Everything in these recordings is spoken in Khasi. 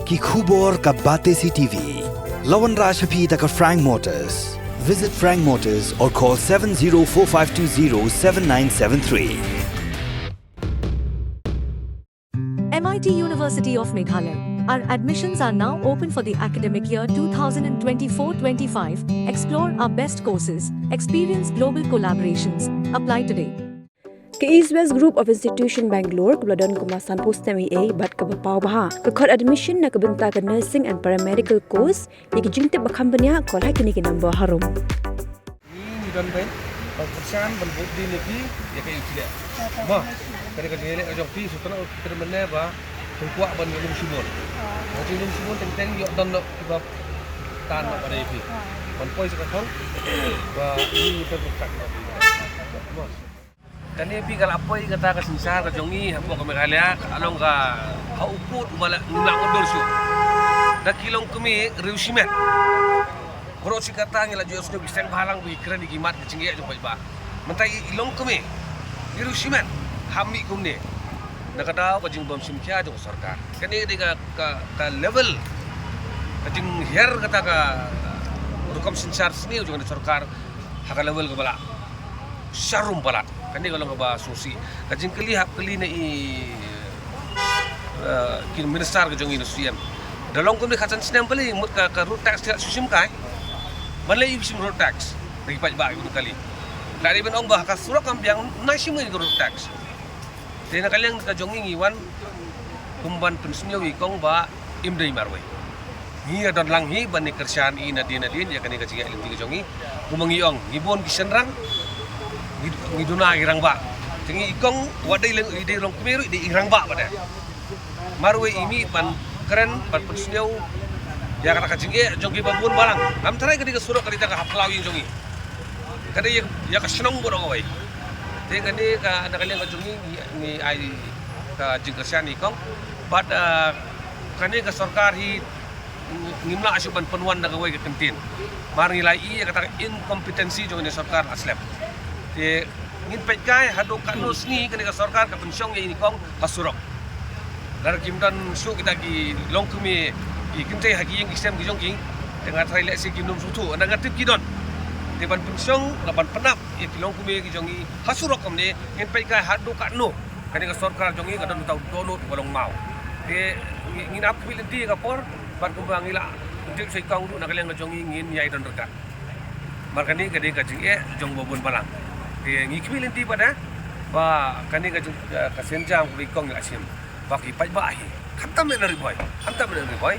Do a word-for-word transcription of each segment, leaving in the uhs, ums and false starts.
Ki khubor ka Batesi T V. La wanrah sha phi da ka Frank Motors. Visit Frank Motors or call seven zero four five two zero seven nine seven three. M I T University of Meghalaya. Our admissions are now open for the academic year two thousand twenty-four twenty-five. Explore our best courses, experience global collaborations. Apply today. Ka East West Group of Institution Bangalore kaba la don kumba sanphew snem eiei bad kaba paw bha ka khot admission na ka bynta ka nursing and paramedical course. Ïa ki jingtip ba kham bniah, call ha kine ki number harum. Ngi ngi don bad ba kyrshan ban bud din ïa phi ïa ka ïa phi. Ma, ka dei ka jingïaleh ka jong phi, sutana u phi mynne ba phi kwah ban ïalum shibun. Ba jingïalum shibun teng teng ïoh don noh kiba tan noh ba dei phi. Ban poi sa ka thong ba ngi ngi ter ba kat noh phi. Ma. Kane phi ka la poi kata ka synshar ka jong ngi hapoh ka Meghalaya ka long ka ha u pud uba la ngim lah ngodor shuh. Da ki longkmie riewshimet. Baroh shi katta ngi la ju ïohsngew ki seng bhalang ba ki kren ïa ki mat ka jingeh jong paidbah. Mynta i longkmie, i riewshimet ha mih kumne. Na ka daw ka jingbym shim khia jong ka sorkar. Kane ka dei ka, ka, ka level ka jinghiar kata ka rukom synshar sniew jong ka sorkar ha ka level kaba la sharum palat. Kane ka long kaba sngewsih. Ka jingkylli hap kylli na i, eh, ki minister ka jong i na C M. Da long kumne khatsan snem pale mut ka, ka road tax ka shu shim kai. Ban leh i shim road tax. Ri paidbah i kali. Lada i ban ong ba ka surok kam biang na shim i ka road tax. Te na ka liang ka jong i ngi wan kum ban pynsniew i kong ba im dei marwei. Ngi ïa don lang hi ban ïa kyrshan i nadien nadien ïa kane ka jingïaid lynti ka jong i. Kumba ngi ong ngi bun ki shynrang ngi, ngi duna ki rangbah. Te ngi i kong wat dei leng i dei longkmie ruh i dei i rangbah bad. Marwei i mih ban kren ban pynsniew ïa kata ka jingeh jong ki ba bun balang. Ngam tharai ka dei ka surok ka dei ta ka haphlaw ïing jong i. Ka dei ïa, ïa ka shnong bun kawei. Te kane ka na ka liang ka jong i ngi, ngi ai ka jingkyrshan i kong. Bad, ah, kane ka sorkar hi ngim lah shuh ban pynwan da kawei ka kyntien. Mar ngi la i ïa kata ka incompetency jong kane sorkar la slem. Te ngin peit kai haduh katno sngi kane ka sorkar ka pynshong ïa i kong ha surok. Lada kim don shuh kita ki longkmie ki kynthei ha ki ïing ki sem ki jong ki. Te nga tharai lehse kim nym sngewthuh, nga tip ki don. Te ban pynshong, la ban pynap ïa ki longkmie ki jong i ha surok kumne, ngin peit kai haduh katno kane ka sorkar jong i ka don uta u dohnud ba long maw. Te ngi, ngin ap khmih lynti ïa ka por, bad kumba ngi la tip sa i kong ruh na ka liang ka jong i ngin ïai don ryngkat. Mar kane ka dei ka jingeh jong ba bun balang. Te ngi khmih lynti pat eh ba kane ka jing, eh, ka sienjam kaba i kong i la shim. Ba ki paidbah hi khamtam eh na Ri Bhoi, khamtam eh na Ri Bhoi.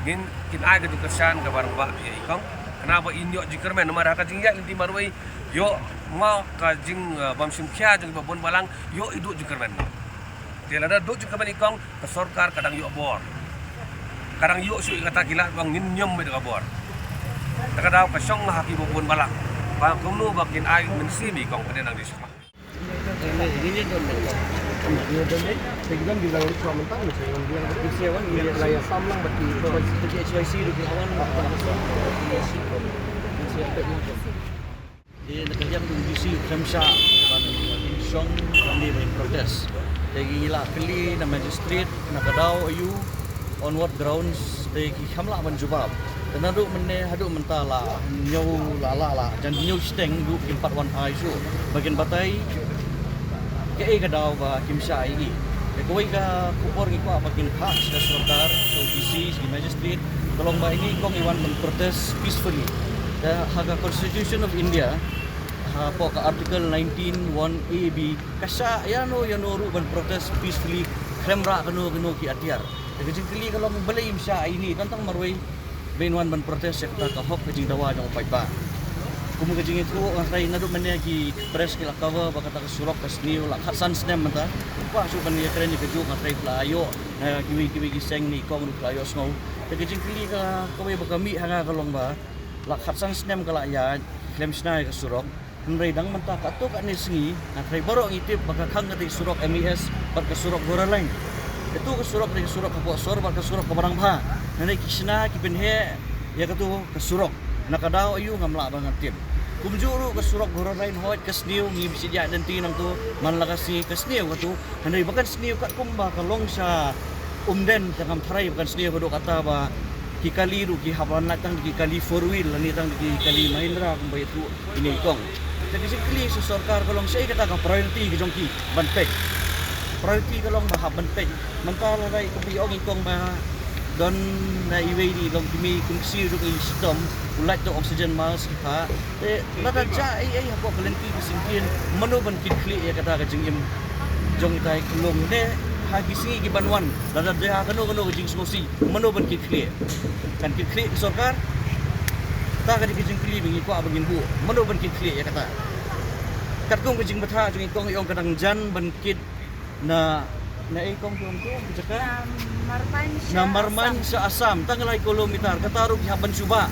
Ngin kin ai ka jingkyrshan kaba rangbah ïa i kong. Khnang ba in ïoh jingkyrmen namar ha ka jingïaid lynti marwei ïoh ma ka jing, eh, bym shim khia jong ba bun balang ïoh i duh jingkyrmen. Te lada duh jingkyrmen i kong ka sorkar ka dang ïoh bor. Ka dang ïoh shuh ïa kata ki lad ba ngin ñiom beit da ka bor. Ta ka daw ka shong ha ki ba bun balang. Ba kumno ba kin ai mynsiem i kong ka dei nang di shuh. Te na ka liang U D C u khlem shah ban shong ban leh protest. Te ngi la kylli na magistrate na ka daw aiu on what grounds te ki kham lah ban jubab. Te naduh mynne haduh mynta la ñiew la la la jan ñiew shiteng ruh kim pat wan phai shuh ba kin batai kaei ka daw ba kim shah ïa i. Te kawei ka khubor ngi kwah ba kin khah sha ka sorkar, sha U D C, sha ki magistrate ka long ba ine i kong i wan ban protest peacefully. Te ha ka Constitution of India hapoh ka Article nineteen one A B ka shah ïano ïano ruh ban protest peacefully khlem rah kano kano ki atiar. Te ka jingkylli ka long balei im shah ïa ine tang tang marwei ba in wan ban protest ïa kata ka hok ka jingdawa jong u paidbah. Kum ka jingïathuh nga tharai naduh mynne ki press ki la cover ba kata ka surok ka sniew la khatsan snem mynta. Kwah shuh ban ïakren ïa kajuh nga tharai phi la ïoh na kiwei kiwei ki seng ne i kong ruh phi la ïohsngew. Te ka jingkylli ka kawei ba ka mih ha nga ka long ba la khatsan snem ka la ïaid khlem shna ïa ka surok. Hynrei dang mynta katto katne sngi nga tharai baroh ngi tip ba ka khang kata ka surok M E S bad ka surok Gora Line. Kato ka surok dei ka surok hapoh sor bad ka surok kaba rangbha. Hynrei ki shna ki pynheh ïa kato ka surok. Na ka daw aiu ngam lah ba ngan tip. Kumjuh ruh ka surok Gora Line hooid ka sniew ngi bishit ïaid lynti nangto man la ka sngi ka sniew kato. Hynrei ba kan sniew katkum ba ka long sha Umden, tang ngam tharai ba kan sniew haduh katta ba ki kali ruh ki hap ban lait tang da ki kali four wheel lane tang da ki kali Mahindra kumba ïathuh ine i kong. Te ka jingkylli sha sorkar ka long shaei kata ka priority ka jong ki ban peit. Priority ka long ba hap ban peit. Mynta lada i kong ba don na iwei i long ki mei kumsih ruh i shitom u lait da oxygen mask ha. Te lada jia ei ei hapoh ka lynti ka syngkien, mano ban kitkhlieh ïa kata ka jingim jong itai i khyllung ne ha ki sngi ki ban wan, lada jia ha kano kano ka jingsngewsih, mano ban kitkhlieh? Kan kitkhlieh ka sorkar? Kata ka dei ka jingkylli ba ngi kwah ba ngin buh, mano ban kitkhlieh ïa kata? Katkum ka jingbthah jong i kong i ong ka dang jan ban kit na, na ei kong, ki ong to, ka jaka? Na Marmain sha Assam. Tang lai kilometer, kata ruh ki hap ban shu bah.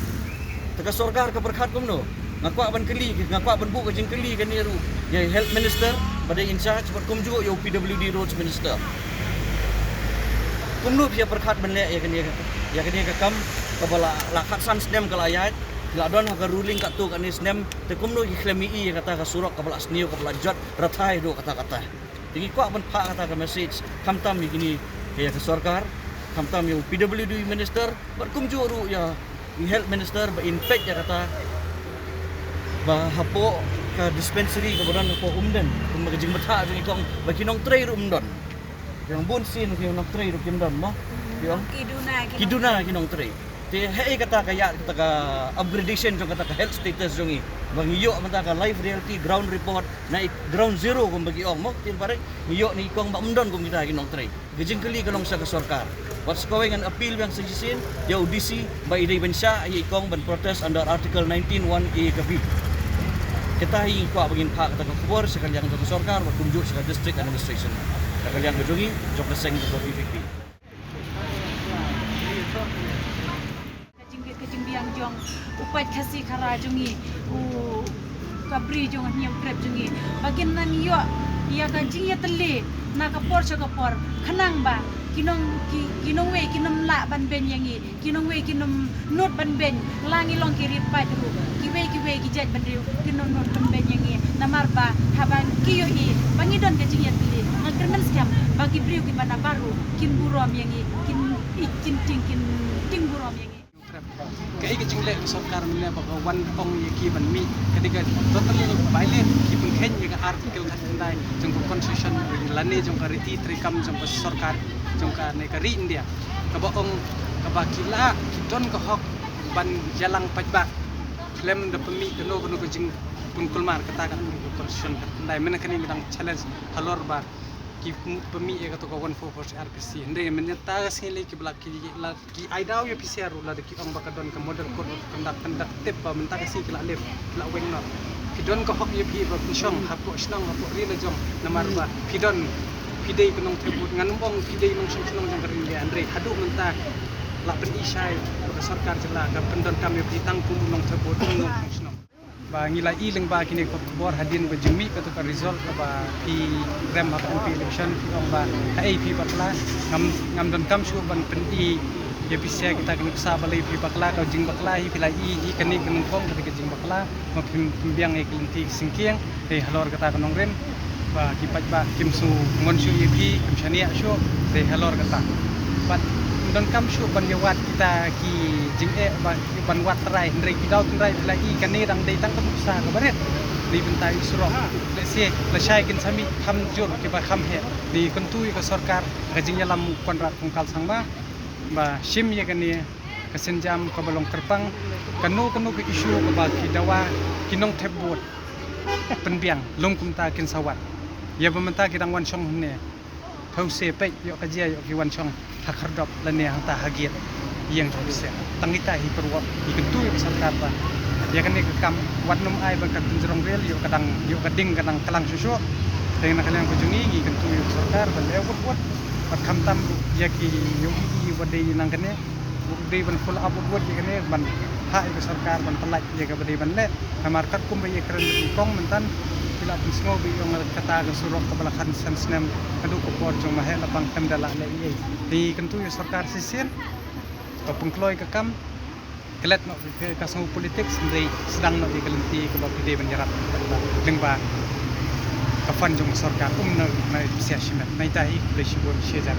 Te ka sorkar ka pyrkhat kumno? Nga kwah ban kylli, nga kwah ban buh ka jingkylli kane ruh ïa i Health Minister ba dei in charge bad kumjuh ïa u P W D Roads Minister. Kumno phi ïa pyrkhat ban leh ïa kane, ïa kane ka kam kaba la, la khatsan snem ka la ïaid, la don ha ka ruling katto katne snem, te kumno ki khlem ïohi ïa kata ka surok kaba la sniew, kaba la jot rathai haduh katta katta? Te ngi kwah ban phah kata ka message khamtam ïa kine, ïa ka sorkar, khamtam ïa u P W D Minister bad kumjuh ruh ïa i Health Minister ba in peit ïa kata ba hapoh ka dispensary kaba don hapoh Umden, kumba ka jingbthah jong i kong ba ki nongtrei ruh ym don. Ki ong bun sien ki nongtrei ruh kim don mo. Ki ong ki duna ki nongtrei. Te hei kata ka ïa kata ka upgradation jong kata ka health status jong i ba ngi ïoh mynta ka live reality ground report na i ground zero kumba ki ong mo. Te pare ngi ïoh na i kong ba ym don kum kita ki nongtrei. Ka jingkylli ka long sha ka sorkar. Wat sa kawei ngan appeal biang sa shisien ïa u D C ba i dei ban shah ïa i kong ban protest under article nineteen one A ka B. Kata hi ngi kwah ba ngin phah kata ka khubor sha ka liang jong ka sorkar bad kumjuh sha ka district administration, sha ka liang ka jong i, jong ka seng jong ka V P P. Ka jingkit ka jingbiang jong u paid Khasi Khara jong i, u ka bri jong hynñiew trep jong i, ba kin nang ïoh ïa ka jingïatylli na ka por sha ka por, khnang ba ki nong, ki, ki nongwei kin ym lah ban beiñ ïa ngi, ki nongwei kin ym nud ban beiñ. La ngi long ki riewpaid ruh, kiwei kiwei ki jaitbynriew kin ym nud ban beiñ ïa ngi. Namar ba haba ki ïohi ba ngi don ka jingïatylli, nga kyrmen skhem ba ki briew kiba na baroh kin burom ïa ngi, kin, kin tieng, kin tieng burom ïa ngi. Kaei ka jingleh ka sorkar mynne ba ka wan ong ïa ki ban mih, ka dei ka totally violate, ki pynkheiñ ïa ka article khatkhyndai jong ka constitution lane jong ka riti treikam jong ka sorkar, jong kane ka ri India, kaba ong kaba ki lah, ki don ka hok ban ïalang paidbah khlem da pynmih kano kano ka jingpynkulmar. Kata ka constitution khatkhyndai, mynne kane ngi dang challenge halor ba ki pynmih ïa kato ka one four four C R P C. Hynrei mynta ka sngi lei kiba la, ki la, ki ai daw ïa P C R ruh, lada ki ong ba ka don ka model code of conduct, conduct tip ba mynta ka sngi ki la lift, ki la weng noh. Ki don ka hok ïa phi ba phin shong hapoh shnong, hapoh ri la jong, namar ba phi don, phi dei ka nongthep vote. Ngan ym ong phi dei nongshong shnong jong ka ri India, hynrei haduh mynta la pyni shai ba ka sorkar jylla ka pyndonkam ïa phi tang kum u nongthep vote, kum u nongshong shnong. Ba ngi la i lyngba kine ki khubor hadien ba jingmih kato ka result kaba phi rem ha ka M P election, phi ong ba haei phi bakla. Ngam, ngam donkam shuh ban pyni ïa phi sha kita ki nuksa balei phi bakla. Ka jingbakla hi phi la i hi kane ka nyngkong kata ka jingbakla, ma phim, phim biang ïa ki lynti ki syngkien. Te halor kata ka nongrim ba ki paidbah kim sngewmon shuh ïa phi, kim shaniah shuh. Te halor kata, bad ym donkam shuh ban ïa wad kita ki jingeh ba ban wad trai, hynrei ki daw tynrai phi la i kane dang dei tang ka nuksa kaba rit. Dei bynta i surok, lehse lashai kin sa mih kham jur kiba kham heh. Te kyntu ïa ka sorkar, ka jingïalam u Conrad Kongkal Sangma ba shim ïa kane ka sienjam kaba long kyrpang. Kano kano ka issue kaba ki dawa ki nongthep vote pynbiang, long kumta kin sa wad. Ïa ba mynta ki dang wan shong hangne, phew se peit ïoh ka jia ïoh ki wan shong ha khyrdop lane hangta ha gate ïing jong ki seng. Tang kita hi pyrwok, ngi kyntu ïa ka sorkar ba ïa kane ka kam wat nym ai ba ka kynjrong rel, ïoh ka dang, ïoh ka ding ka dang klang shuh shuh. Te na ka liang ka jong ngi, ngi kyntu ïa ka sorkar ba leh wut wut, bad khamtam ruh ïa ki, ïoh ki ba dei nang kane, dei ban follow up wut wut ïa kane, ban phah ïa ka sorkar ban pyllait ïa kaba dei ban leh. Namar katkum ba ïa kren ba i kong mynta, ki la pynsngew ba i ong kata ka surok kaba la khatsan snem haduh ka por jong ma heh la pang, khlem da lah leh ei ei. Te kyntu ïa sorkar shisien ba pynkloi ka kam, klet noh ka, ka sngew politics, hynrei sdang noh ïa ka lynti kaba phi dei ban ïarap lyngba ka fund jong ka sorkar, ym na, na pisa shimet. Nangta hi, khublei shibun, shi hajar.